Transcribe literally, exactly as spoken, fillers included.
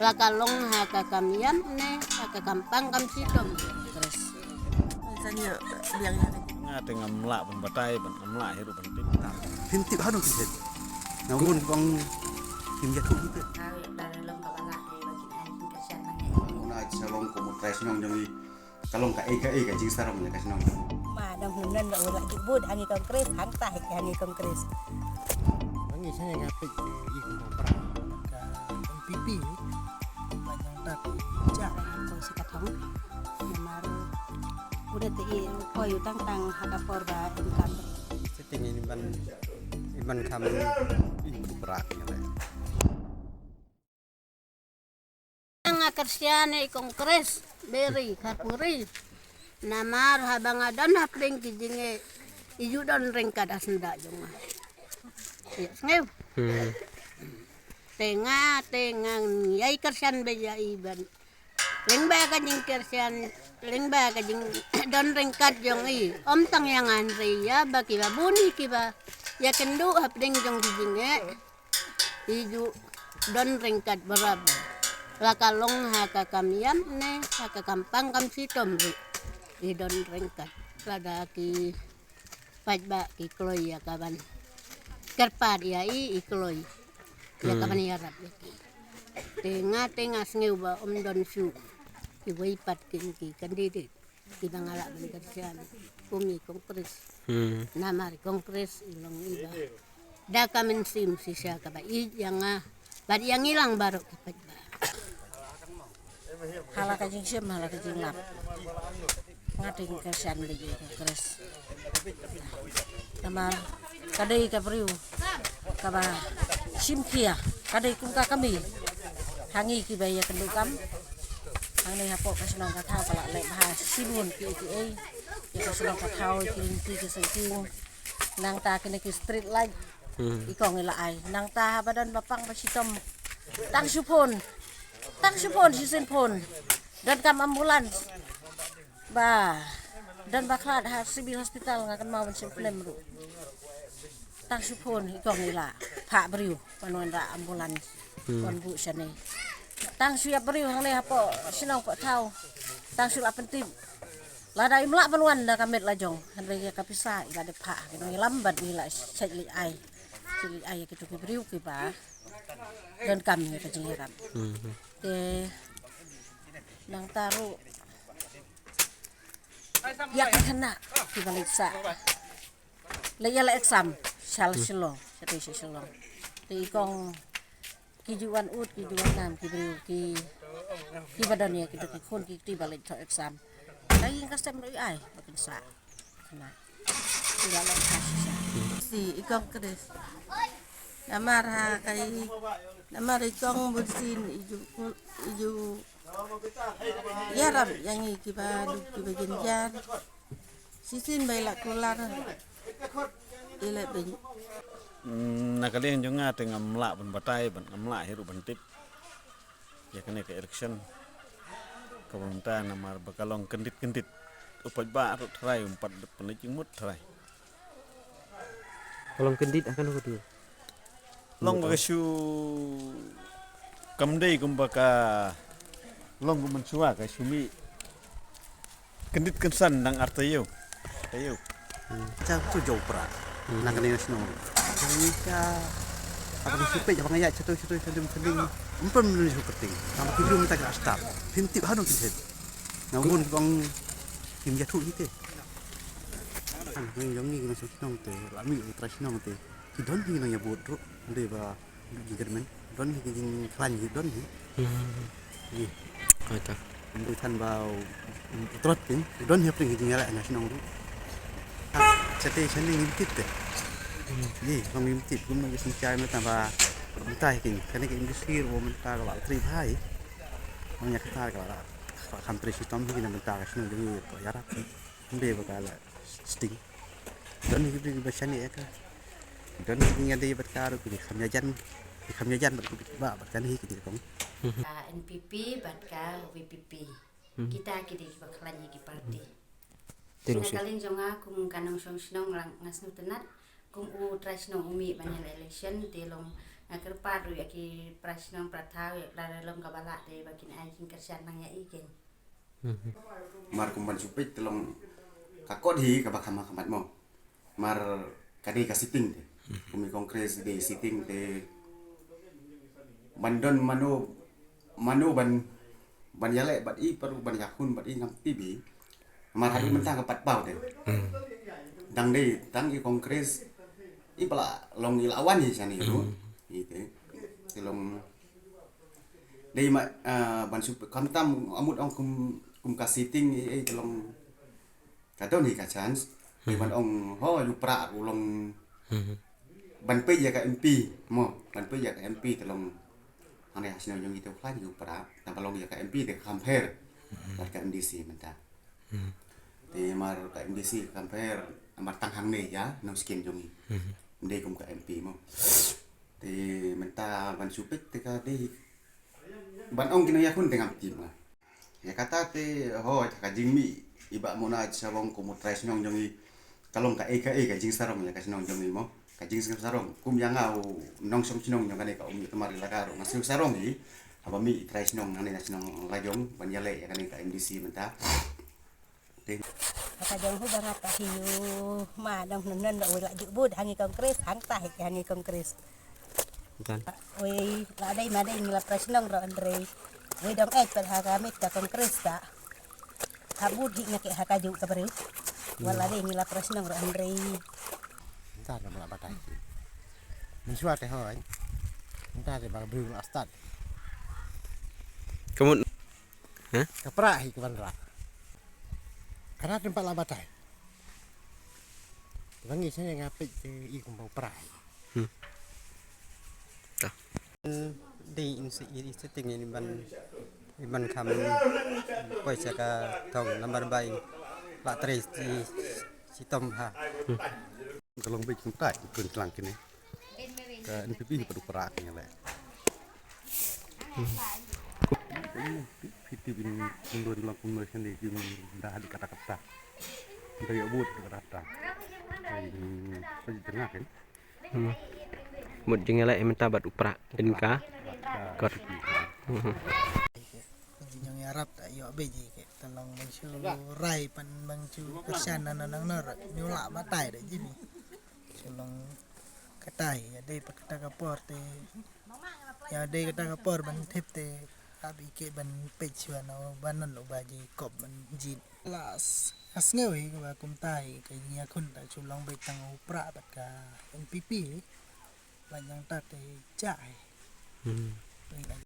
La ka long ha ka kam ïap ne ha ka kam pang kam shitom. Kongres. Kan ïa biang ïa. Nga te ngam lah ban batai, ban ngam lah hi ruh ban tip. Phim tip haduh phim tip. Na bun kong phim ïathuh hi te. Una sa long kum u trai shnong jong i. Ka long kaei kaei ka jingsarong ïa ka shnong. Ma dang hynnin ba u la ju bud ha ngi Kongres, hangta hi ha ngi Kongres. Ba ngi sngewthuh ïa ka peit i kum u pra ka N P P. Ba ngi ta peit ja ko si ka thong. Namar u da te i ko yu tang tang ha ka por ba em kam. Sitting ini ban iban kam i kum u pra ïa. Nga kyrshan ïa i Kongres beri khatpuri. Namar haba nga don hapdeng ki jingeh, i ju don ryngkat ha syndah jong nga. Ïa sngew. Hmm. Te nga, te nga ïai kyrshan beit ïa i ban lyngba ka jingkyrshan, lyngba ka jingdon ryngkat jong i. Ym tang ïa nga hynrei ïa ba kiba bun hi kiba ïakynduh hapdeng jong ki jingeh. I ju don ryngkat barabor. La ka long ha ka kam ïap ne ha ka kam pang kam shitom ruh, i don ryngkat. Lada ki paidbah ki kloi ïa ka ban kyrpad ïa i, i kloi ïa ka ban ïarap ïa ki. Te nga, te nga sngew ba ym don shuh kiwei pat kin ki candidate kiba nga lah ban kyrshan kum i Kongres. Hmm. Namar i Kongres i long iba da ka mynsiem shisha kaba ïeit ïa nga bad ïa ngi lang baroh ki paidbah. Ha la ka jingshem, ha la ka jinglap, nga te nga kyrshan beit ïa i Kongres. Namar ka dei ka briew kaba shim khia, ka dei kum ka kmie ha ngi kiba ïakynduh kam. Hangne hapoh ka shnong ka thaw ka la leh bha shibun kiei kiei ïa ka shnong ka thaw, ki lynti ki syngkien. Nangta kine ki street light, hmm, i kong i la ai. Nangta haba don ba pang ba shitom, tang shu phone, tang shu phone, shisien phone. Donkam ambulance. Ba don ba khlad ha civil hospital, nga kynmaw ban shim khlem ruh. Tang shu phone i kong i la phah briew ban wanrah ambulance. Hmm. Wan buh shane. Tang shu ïap briew hangne hapoh shnong poh thaw. Tang shu la pyntip. Lada im lah ban wan da ka met la jong, hynrei ïa ka pisa i la dep phah ha ki nongïalam bad ngi la shait leit ai, shait leit ai ïa kito ki briew kiba donkam ïa ka jingïarap. Hmm. Te nangta ruh ïa ki khynnah kiba leit sah, leit ïa la exam sha la Shillong, sha tei sha Shillong. Te i kong ki ju wan ud, ki ju wan nam ki briew ki, kiba don ïa kito ki khun ki kti ba leit thoh exam. Ka ïing ka sem ruh i ai ba kin sah. Khynnah. Ki la long ka shisha. Si i kong Kris. Namar ha ka i, namar i kong Bunsien i ju, i ju ïarap ïa ngi kiba duk kiba jynjar. Shisien ba i la kular i la beiñ. Na ka liang jong nga te ngam lah ban batai, ban ngam lah hi ruh ban tip ïa kane ka election. Kaba mynta namar ba ka long kyndit kyndit. U paidbah ruh tharai um pat dep pynleit jingmut tharai. Ka long kyndit ha kano ka dur? Long ba ka shu kam dei kumba ka long kumba mynshuwa ka shu mih kyndit kynsan dang ar taïew. Taïew. Hmm. Cha tu jong pra. Hmm. Na kane na shnong. Ni ka apa ni shu peit apa ngaya cha tu cha tu cha tu cha tu. Ym pynmynnin shu kyrteng. Tang ki briew mynta ki la start. Phim tip hano ki tip. Na bun ki ong kim ïathuh hi te. Nang jong ngi ki na shnong te la mih u trai shnong te. Ki don hi nang ïa bud ruh. Hynrei ba jingkyrmen don hi ki jingkhlaiñ hi don hi. Hmm. Hi. Hoi ta. Hynrei than ba u trot kin don hi hapdeng ki jingïaleh na shnong ruh. Sa te sa ne ngim tip te. Hmm. Hi, ba ngim tip kum nang ki synshar mynta ba mynta hi kin kane ka industry ruh mynta ka la trip hai. Nang ïa kata ka la kham trip shitom hi na mynta ka shnong jong ngi ïarap hi. Hynrei ba ka la sting. Don hi ki briew ba shane ïa ka. Don hi ki ïadei bad ka ruh ki kham ïajan. Ki kham ïajan bad ki ba bad kane hi ki dei kong. Ka N P P bad ka V P P. Hmm. Kita ki dei kiba khlaiñ ïa ki party. Hmm. Te na ka liang jong nga kum ka nongshong shnong la nga sngewtynnat kum u trai shnong u mih ban ïaleh election te long Nga kyrpad ruh ïa ki para shnong para thaw ïa la long kaba lah te ba kin ai jingkyrshan lang ïa i ken. Mar kum ban shu peit te long ka kot hi kaba kham ha khmat mo. Mar ka dei ka sitting te. Kum i Congress dei sitting te. Ban don mano mano ban ban ïaleh bad i pat ruh ban ïakhun bad i ngam tip i. Mar haduh mynta ka pat paw te. Dang dei tang i Congress i ba la long i la wan hi shane ruh. I te. Te long dei ma ah, ban shu khamtam amut ong kum kum ka sitting i i te long ka don hi ka chance. Te ban ong ho yu pra u long ban peit ïa ka M P mo ban peit ïa ka M P te long. Hangne ha shnong jong i te u khlaiñ yu pra te ba long ïa ka M P te kham pher bad ka M D C mynta. Te mar ka M D C kham pher mar tang hangne ïa nong skin jong i. Dei kum ka M P mo. Te mynta ban shu peit te ka dei ban ong ki nongïakhun te ngam tip nga. Ïa kata te ho ka jingmih i Bah Mona Sawong kum u trai shnong jong i. Ka long kaei kaei ka jingsarong ïa ka shnong jong i mo. Ka jingsarong kum ïa nga u nongshong shnong jong kane ka Umsning Tamar Elaka ruh nga shu sarong hi. Haba mih i trai shnong nangne na shnong Lajong ban ïaleh ïa kane ka M D C mynta. Te. Ka jong u ba nga ta hi u ma dong non non u la ju bud hangi Congress hangta hi hangi Congress. Kan. Wei la dei ma dei ngi la pra shnong ro Andre. Wei dong ek per ha ka mit ka Congress ta. Ha bud hi nga ke ha ka ju ka breu. Wala dei ngi la pra shnong ro Andre. Nta na la batai. Min shwa te hoi. Nta te ba breu la start. Kamu Hah? Ka pra hi ka ban ra. Ka ra tempat la batai. Wangi sene nga peit te i kumba pra hi. Hmm. Ta. Dei in si i sitting in ban in ban kham poi sa ka thong number bai la tres si si tom ha. Hmm. Ka long beit kumtai kun tlang kine. Ka N P P hi pat u pra kine le. Phi tip in kumno in long kumno shen de jing da hadi kata kata. Da ïa bud kata kata. Ai, pa ji tengah kan. Hmm. Mut jing ïaleh mynta bad u pra in ka kot. Hmm. Jong ïarap ta ïoh be ji ke ta long bang shu rai pan bang shu kyrshan na na nang nor nyu la batai da ji ni. Shu long katai ïa dei pat kata ka por te ïa dei kata ka por ban thep te ap i ke ban peit shu na ban nan u ba ji kop ban ji. La s- ka sngew hi ka ba kumta hi ka ïa khun ta shu long beit tang u pra bad ka N P P. Ban yang ta te ja hi. Hmm.